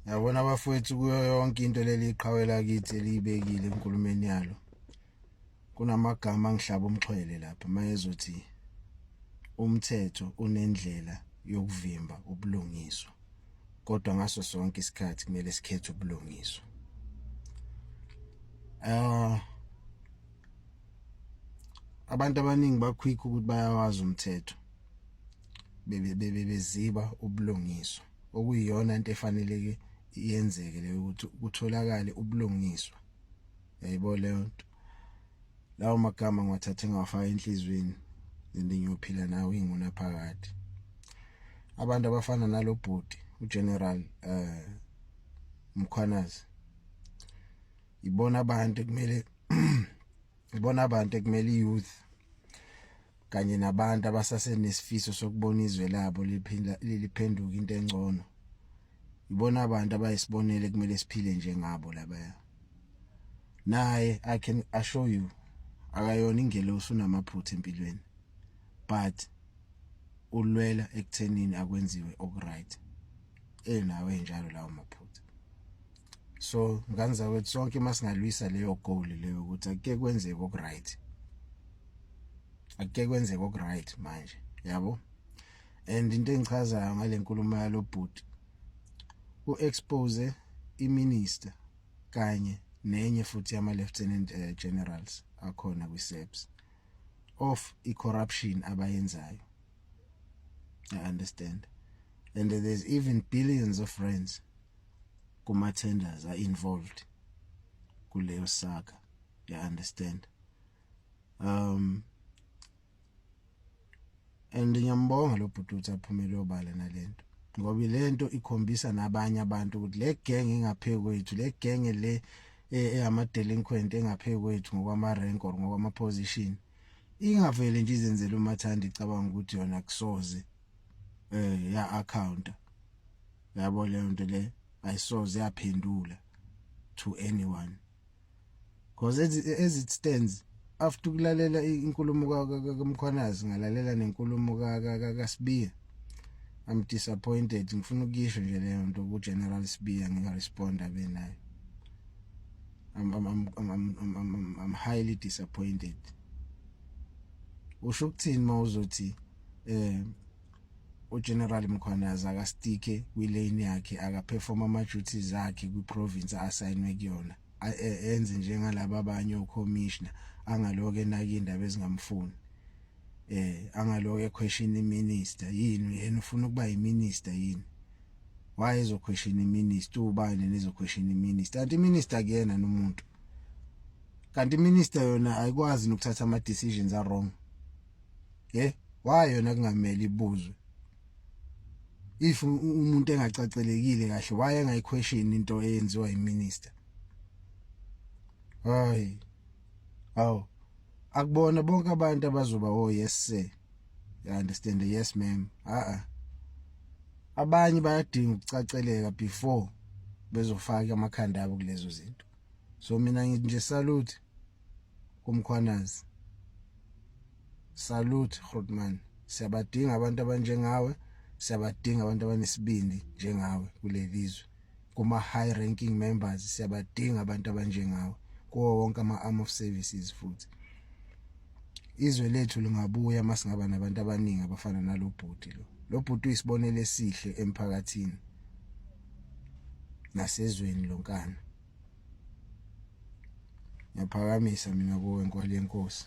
Yabona bafowethu, kuyo yonke into leli iqhawe lakithi eliyibekile enkulumeni yalo, kunamagama angihlaba umxhwele lapha mayezothi umthetho unendlela yokuvimba ubulungiswa, kodwa ngaso sonke isikhathi kumele sikhethe ubulungiswa. Abantu abaningi ba-quick ukuthi bayawazi umthetho, beziba ubulungiswa, okuyiyona into efaneleke iyenzeke leyo, ukuthi kutholakale ubulungiswa. Yayibo leyo nto. Lawo magama ngiwathathe ngawafaka enhliziyweni and ngiyophila nawo ingunaphakade. Abantu abafana nalo bhuti uGeneral Mkhwanazi ibona abantu ekumele i-youth kanye nabantu abasasenesifiso sokubona izwe labo liphinda liphenduka into engcono, ibona abantu abayisibonele kumele siphile njengabo labaya. Naye, I can assure you, akayona ingelosi, unamaphutha empilweni, but ulwela ekuthenini akwenziwe okuright enawo enjalo lawo maphutha. So ngane zakwethu, sonke masingalwisa leyo goal leyo, ukuthi ake kwenzeke okuright, ake kwenzeke okuright manje, yabo. And into engichazayo ngale nkulumo yalo bhuti, u-expose iminister kanye nenye futhi yama lieutenant generals akhona kwi-SAPS of i-corruption abayenzayo. I understand, and there's even billions of rands kuma tenders are involved kuleyo saga, you understand? And ngiyambonga lo bhuti ukuthi aphumele obala nalento, ngoba lento ikhombisa nabanye abantu ukuthi le gang engaphezu kwethu, le gang le eyama delinquent engaphezu kwethu ngokwama rank or ngokwama position, ingavele nje izenzele umathanda, icabanga ukuthi yona kusoze ya account, yabo. Leyo nto le ayisoze yaphendula to anyone, because as it stands, after ukulalela inkulumo kaMkhwanazi, ngalalela nenkulumo kaSibiya, I'm disappointed. Ngifuna ukuyisho nje leyo nto ku General Sibiya ngingaresponda benayo. I'm highly disappointed. Usho ukuthini mawuzothi uGeneral Mkhwanazi akastike kwilane yakhe, akaperform ama duties akhe kwiprovince assignwe kuyona, enze njengalabo abanye ocommissioner, angaloke enaka indaba ezingamfuni, angaloke question iminister? Yini, yena ufuna ukuba yiminister yini? Why ezo question iminister? Ubani nezo question iminister? Kanti iminister kuyena nomuntu, kanti iminister yona ayikwazi nokuthatha ama decisions a wrong? Why yona kungamele ibuzwe if umuntu engacacelekile kahle? Why engayiquestion into eyenziwa yiminister? Hayi, awu, akubona bonke abantu abazoba "Oh yes sir," you understand, "Yes ma'am." A a abanye bayadinga ukucaceleka before bezofaka amakhanda abo kulezo zinto. So mina ngithi nje salute kuMkhwanazi, salute Grootman. Siyabadinga abantu abanjengawe, siyabadinga abantu abanesibindi njengawe kulelizwe. Kuma high ranking members, siyabadinga abantu abanjengawe kuwo wonke ama arm of services. Futhi izwe lethu lingabuya masingaba nabantu abaningi abafana nalobhuti lo. Lo bhuti uyisibonelo esihle emphakathini nasezweni lonkana. Ngiyaphakamisa mina kuwe, Nkwali yeNkosi.